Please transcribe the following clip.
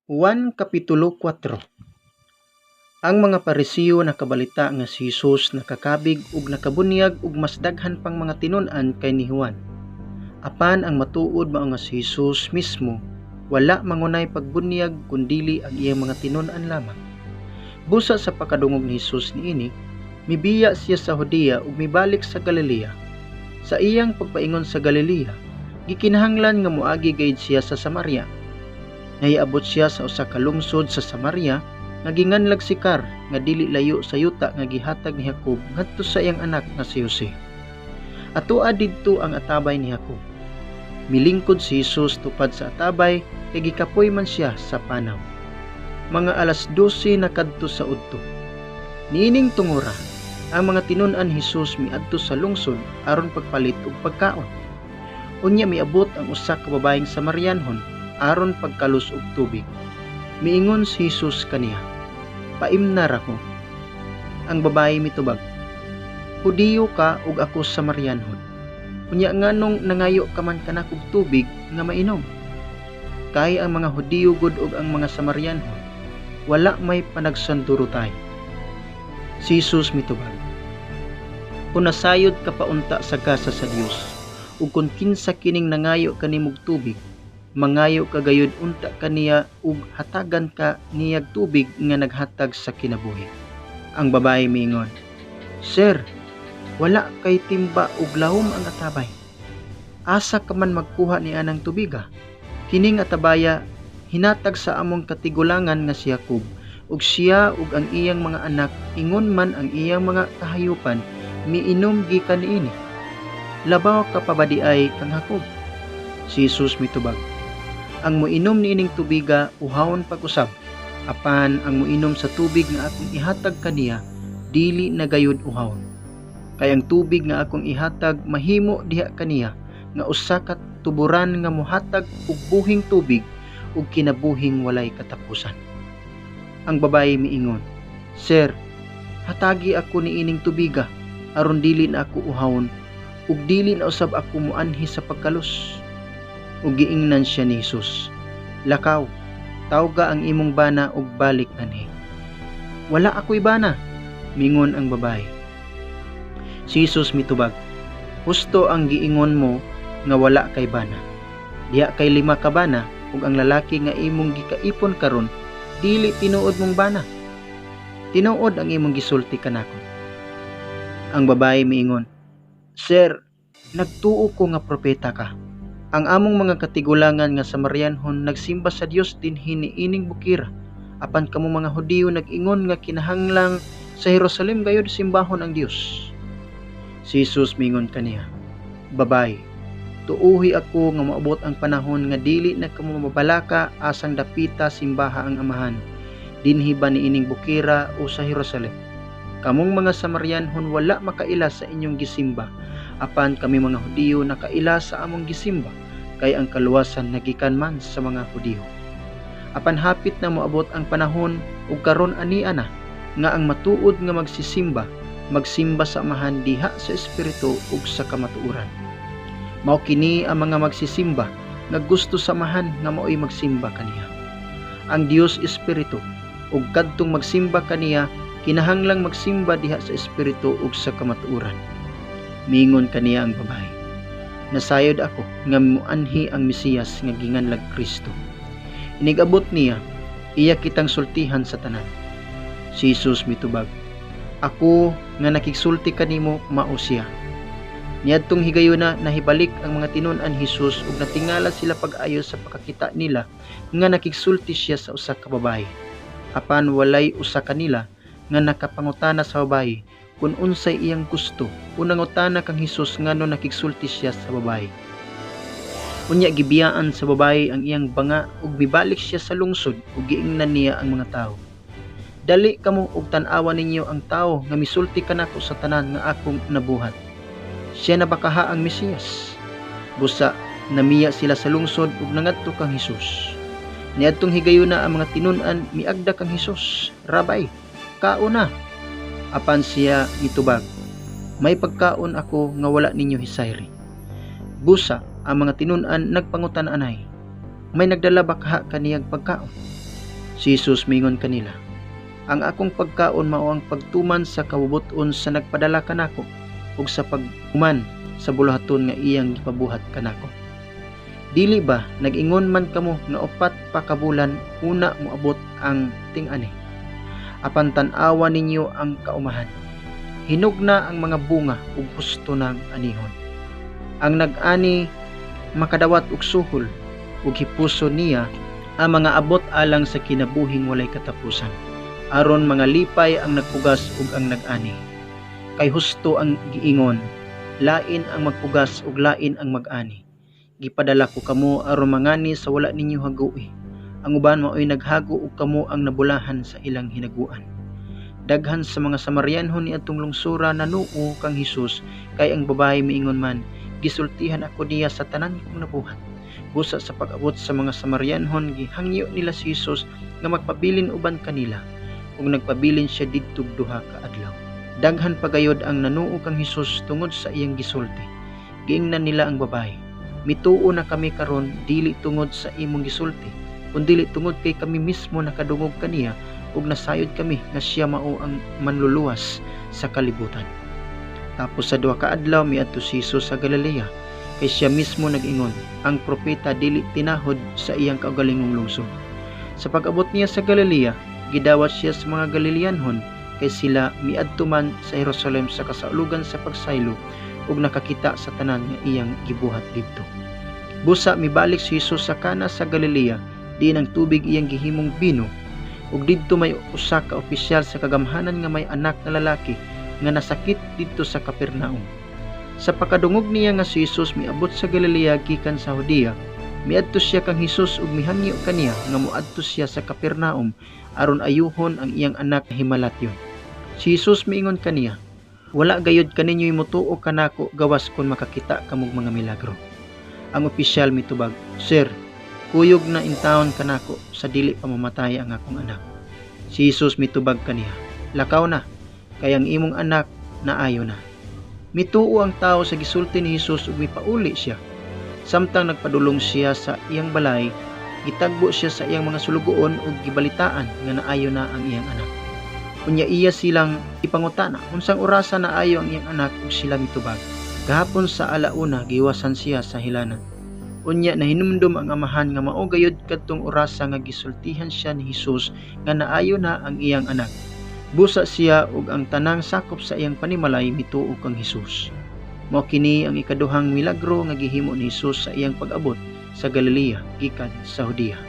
Juan Kapitulo 4. Ang mga Parisiyo nakabalita nga si Jesus nakakabig ug nakabunyag og mas daghan pang mga tinun-an kay ni Juan. Apan ang matuod mao nga si Jesus mismo wala mangunay pagbunyag kun dili ang iyang mga tinun-an lamang. Busa sa pakadungog ni Jesus niini, mibiya siya sa Judea ug mibalik sa Galilea. Sa iyang pagpaingon sa Galilea, gikinahanglan nga moagi gayud siya sa Samaria. Nahiabot siya sa usa ka lungsod sa Samaria nga ginganlag Sikar, nga dili layo sa yuta nga gihatag ni Jacob ngadto sa iyang anak nga si Jose. Atoa didto ang atabay ni Jacob. Milingkod si Jesus tupad sa atabay kay gikapoy man siya sa panaw. Mga alas 12 na kadto sa udto. Niining tungura, ang mga tinun-an Jesus miadto sa lungsod aron pagpalit og pagkaon. Unya miabot ang usa ka babaeng Samarianhon aron pagkalus og tubig. Miingon si Jesus kaniya, "Paimna ra ko." Ang babae mitubag, "Hudiyo ka ug ako Samarianhon. Unya nganong nangayo ka man kanako og tubig nga mainom?" Kay ang mga Hudiyo gud ug ang mga Samarianhon wala may panagsandurotay. Si Jesus mitubag, "Kung nasayod ka pa unta sa gasa sa Dios, ug kung kinsa kining nangayo kanimog tubig, mangayo ka gayud unta kaniya ug hatagan ka niyag tubig nga naghatag sa kinabuhi." Ang babae miingon, "Sir, wala kay timba ug lahom ang atabay. Asa ka man magkuha ni anang tubiga? Kining atabaya hinatag sa among katigulangan nga si Jacob, ug siya ug ang iyang mga anak ingon man ang iyang mga kahayupan miinom gikan niini. Labaw ka pa ba diay kang Jacob?" Si Jesus mitubag, "Ang moinom niining tubiga uhawon pag-usab, apan ang moinom sa tubig nga akong ihatag kaniya dili na gayud uhawon. Kay ang tubig nga akong ihatag mahimo diha kaniya nga usa ka tuburan nga mohatag og buhing tubig ug kinabuhing walay katapusan." Ang babae miingon, "Sir, hatagi ako niining tubiga aron dili na ako uhawon ug dili na usab ako moanhi sa pagkalus." Ug giingnan siya ni Jesus, "Lakaw, tawga ang imong bana ug balik anhi." "Wala ako'y bana," mingon ang babae. Si Jesus mitubag, "Husto ang giingon mo nga wala kay bana. Diha kay lima ka bana ug ang lalaki nga imong gikaipon karon dili tinuod mong bana. Tinuod ang imong gisulti kanako." Ang babae miingon, "Sir, nagtuo ko nga propeta ka. Ang among mga katigulangan nga Samarianhon nagsimba sa Dios dinhi niining bukira, apan kamo mga Hudiyo nag-ingon nga kinahanglang sa Jerusalem gayud simbahon ang Dios." Si Jesus mingon kaniya, "Babae, tuuhi ako nga moabot ang panahon nga dili na kamo mabalaka asang dapita simbaha ang Amahan, dinhi ba niining bukira o sa Jerusalem. Kamong mga Samarianhon wala makaila sa inyong gisimba, apan kami mga Hudiyo nakaila sa among gisimba, kay ang kaluwasan nagikan man sa mga Hudiyo. Apan hapit na moabot ang panahon ug karon ania na nga ang matuod nga magsisimba magsimba sa Amahan diha sa espiritu ug sa kamatuoran. Mao kini ang mga magsisimba nga gusto sa Amahan nga maoy magsimba kaniya. Ang Dios espiritu, ug kadtong magsimba kaniya kinahanglang magsimba diha sa espiritu ug sa kamatuoran." Mingon kaniya ang babae, "Nasayod ako nga muanhi ang Mesiyas nga ginganlag Kristo. Inigabot niya, iya kitang sultihan sa tanan." Si Jesus mitubag, "Ako nga nakigsulti kanimo mao siya." Niadtong higayuna nahibalik ang mga tinun-an Jesus ug natingala sila pag-ayo sa pakakita nila nga nakigsulti siya sa usa ka babae. Apan walay usa kanila nga nakapangutana sa babae kung unsay iyang gusto o nangutana kang Hesus ngano nakigsulti siya sa babae. Unya gibiyaan sa babae ang iyang banga ug mibalik siya sa lungsod ug giingnan niya ang mga tawo, "Dali kamo ug tan-awa ninyo ang tawo nga misulti kanako sa tanan nga akong nabuhat. Siya na ba kaha ang Mesiyas?" Busa namiya sila sa lungsod ug nangadto kang Hesus. Niadtong higayuna ang mga tinun-an miagda kang Hesus, "Rabbi, kaon na." Apan siya mitubag, "May pagkaon ako nga wala ninyo hisayri." Busa ang mga tinun-an nagpangutan-anay, "May nagdala ba kaha kaniyag pagkaon?" Si Jesus miingon kanila, "Ang akong pagkaon mao ang pagtuman sa kabubut-on sa nagpadala kanako ug sa paghuman sa buluhaton nga iyang gipabuhat kanako. Dili ba nag-ingon man kamo nga 4 pa ka bulan una moabot ang ting-ani? Apan tan-awa ninyo ang kaumahan. Hinog na ang mga bunga ug husto nang anihon. Ang nag-ani makadawat og suhol ug hipuson niya ang mga abot alang sa kinabuhing walay katapusan, aron mga lipay ang nagpugas ug ang nag-ani. Kay husto ang giingon, lain ang magpugas ug lain ang mag-ani. Gipadala ko kamo aron mangani sa wala ninyo hagui. Ang uban maoy naghago ug kamo ang nabulahan sa ilang hinaguan." Daghan sa mga Samarianhon niadtong lungsura nanuo kang Hesus kay ang babae miingon man, "Gisultihan ako niya sa tanan kong nabuhat." Busa sa pag-abot sa mga Samarianhon, gihangyo nila si Hesus nga magpabilin uban kanila, ug nagpabilin siya didto 2 ka adlaw. Daghan pa gayod ang nanuo kang Hesus tungod sa iyang gisulti. Giingnan nila ang babae, "Mituo na kami karon dili tungod sa imong gisulti, kundili tungod kay kami mismo nakadungog kaniya ug nasayod kami nga siya mao ang manluluwas sa kalibutan." Tapos sa 2 ka adlaw miadto si Hesus sa Galilea, kay siya mismo nag-ingon, ang propeta dili tinahod sa iyang kaugalingong lungsod. Sa pag-abot niya sa Galilea, gidawat siya sa mga Galileanhon, kay sila miadto man sa Jerusalem sa kasaulugan sa pagsaylo ug nakakita sa tanan nga iyang gibuhat didto. Busa mibalik si Hesus sa Kana sa Galilea, diin ang tubig iyang gihimong bino, ug didto may usa ka opisyal sa kagamhanan nga may anak nga lalaki nga nasakit didto sa Capernaum. Sa pagkadungog niya nga si Hesus miabot sa Galilea gikan sa Judea, miadto siya kang Hesus ug mihangyo kaniya nga moadto siya sa Capernaum aron ayuhon ang iyang anak himalatyon. Si Hesus miingon kaniya, "Wala gayud kaninyo'y motuo kanako gawas kon makakita kamog mga milagro." Ang opisyal mitubag, "Sir, kuyog na intawon kanako sa dili pa mamatay ang akong anak." Si Hesus mitubag kaniya, "Lakaw na, kay ang imong anak naayo na." Mituo ang tao sa gisulti ni Hesus ug mipauli siya. Samtang nagpadulong siya sa iyang balay, gitagbo siya sa iyang mga sulugoon ug gibalitaan nga naayo na ang iyang anak. Unya iya silang ipangutana unsang orasa naayo ang iyang anak ug sila mitubag, "Gahapon sa 1:00 giwasan siya sa hilanan." Unya nahinumdum ang amahan nga mao gayud kadtong orasa nga gisultihan siya ni Hesus nga naayo na ang iyang anak. Busa siya ug ang tanang sakop sa iyang panimalay mituo kang Hesus. Mao kini ang ikaduhang milagro nga gihimo ni Hesus sa iyang pag-abot sa Galilea gikan sa Judea.